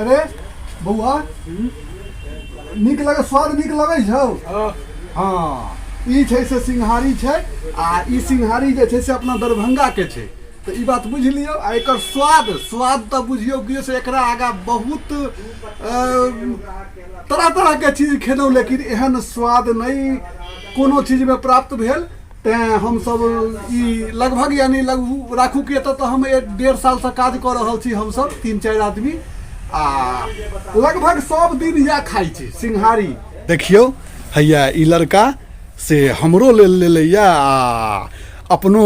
अरे बौआ नीक लगे स्वाद नीक लगै छौ हँ ई छै से सिंघारी छै आ ई सिंघारी जे छै से अपना दरभंगाके छै तऽ ई बात बुझि लियौ आ एकर स्वाद स्वाद तऽ बुझियौ कि से एकरा आगाँ बहुत तरह तरहके चीज खेलहुँ लेकिन एहन स्वाद नहि कोनो चीजमे प्राप्त भेल तेँ हमसभ ई लगभग यानी लगभग राखू कि एतऽ तऽ हम एक डेढ़ सालसँ काज कऽ रहल छी हमसभ तीन चारि आदमी आ लगभग सब दिन इएह खाइ छी सिंघारी देखियौ हैया ई लड़का से हमरो लेल लेलैए आ अपनो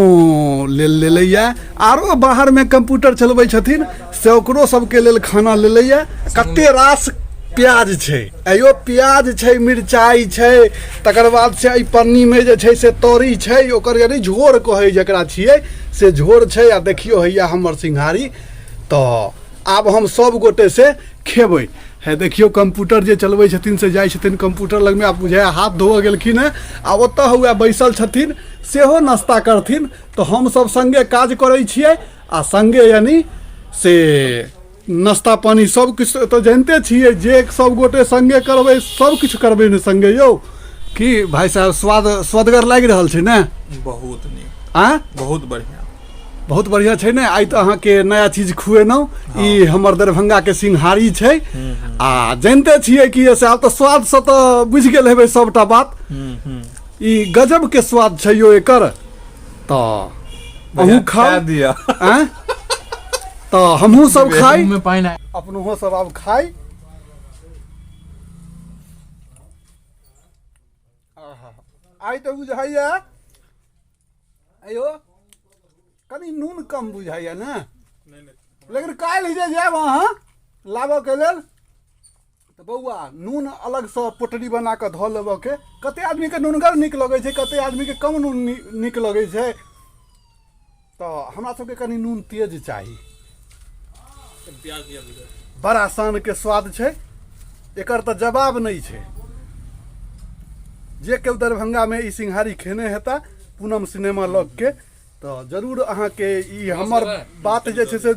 लेल लेलैए आरो बाहरमे कम्प्यूटर चलबै छथिन से ओकरो सबके लेल खाना लेलैए कते रास प्याज छै अयो प्याज छै मिरचाइ छै तकर बाद से एहि पन्नीमे जे छै से तरी छै ओकर यानी झोर कहै जकरा छियै से झोर छै आ देखियौ हैया हमर सिंघारी तऽ आब हम सब गोटे से खेबै हे देखियौ कंप्यूटर जे चलबै छथिन से जाइ छथिन कंप्यूटर लगमे आब बुझाइ हाथ धोअ गेलखिन हेँ आ ओतऽ हुए बैसल छथिन सेहो नाश्ता करथिन तऽ हमसब सङ्गे काज करै छियै आ सङ्गे यानी से नाश्ता पानी सब किछु तऽ जानिते छियै जे सब गोटे सङ्गे करबै सब किछु करबै ने सङ्गे यौ की भाइ साहब स्वाद स्वदगर लागि रहल छै ने बहुत नीक आँय बहुत बढ़िया बहुत बढ़िया छै ने आइ तऽ अहाँके नया चीज खुएलहुँ ई हमर दरभंगाके सिंघारी छै आ जानिते छियै कि से आब तऽ स्वादसँ तऽ बुझि गेल हेबै सभटा बात ई गजबके स्वाद छै यौ एकर तऽ अहूँ खाउ दिया आँय तऽ हमहूँ सब खाइ मुँह में पानि आबि अपनहो सब आब खाइ आहा आइ तऽ बुझाइया अयो कनि नून कम बुझाइया ने लेकिन काल्हि जे जायब अहाँ लाबऽके लेल तऽ बौआ नून अलगसँ पोटरी बना कऽ धऽ लेबऽके कते आदमीके नूनगर नीक लगै छै कते आदमीके कम नून नीक लगै छै तऽ हमरा सबके कनि नून तेज चाही बड़ा शानके स्वाद छै एकर तऽ जवाब नहि छै जे केओ दरभंगामे ई सिंघारी खेने हेता पूनम सिनेमा लगके तऽ जरूर अहाँके ई हमर बात जे छै से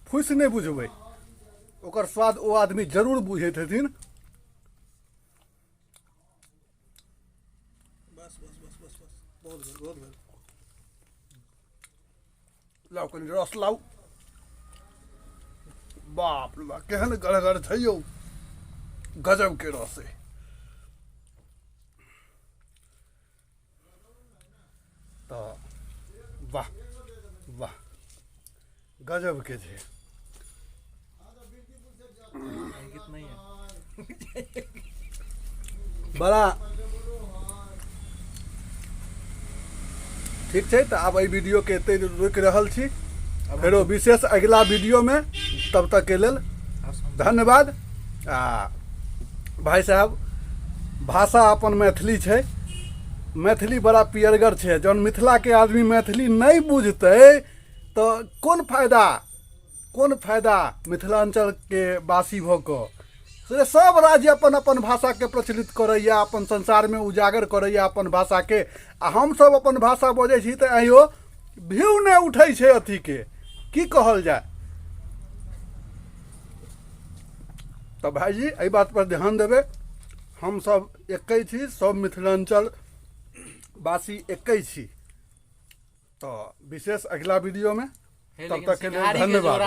फूसि नहि बुझबै ओकर स्वाद ओ आदमी जरूर बुझैत हेथिन बस बस बस बस बस बहुत भेल बहुत भेल लाउ कनि रस लाउ बाप रे बाप केहन गढ़गर छै यौ गजब के रस है तऽ वाह वाह गजब के छै बड़ा ठीक छै तऽ आब एहि वीडियोके एतहि रोकि रहल छी फेरो विशेष अगिला वीडियोमे तब तकके लेल धन्यवाद आ भाइ साहब भाषा अपन मैथिली छै मैथिली बड़ा पियरगर छै जहन मिथिलाके आदमी मैथिली नहि बुझतै तऽ कोन फायदा कोन फायदा मिथिलाञ्चलके वासी भऽ कऽ से सब राज्य अपन अपन भाषाके प्रचलित करैए अपन संसारमे उजागर करैए अपन भाषाके आ हमसब अपन भाषा बजै छी तऽ आइयो भ्यू नहि उठै छै अथीके की कहल जाय तऽ भाइजी एहि बात पर ध्यान देबै हमसब एकै छी सब मिथिलाञ्चल वासी एकै छी तऽ विशेष अगिला वीडियोमे तब तक के लेल धन्यवाद।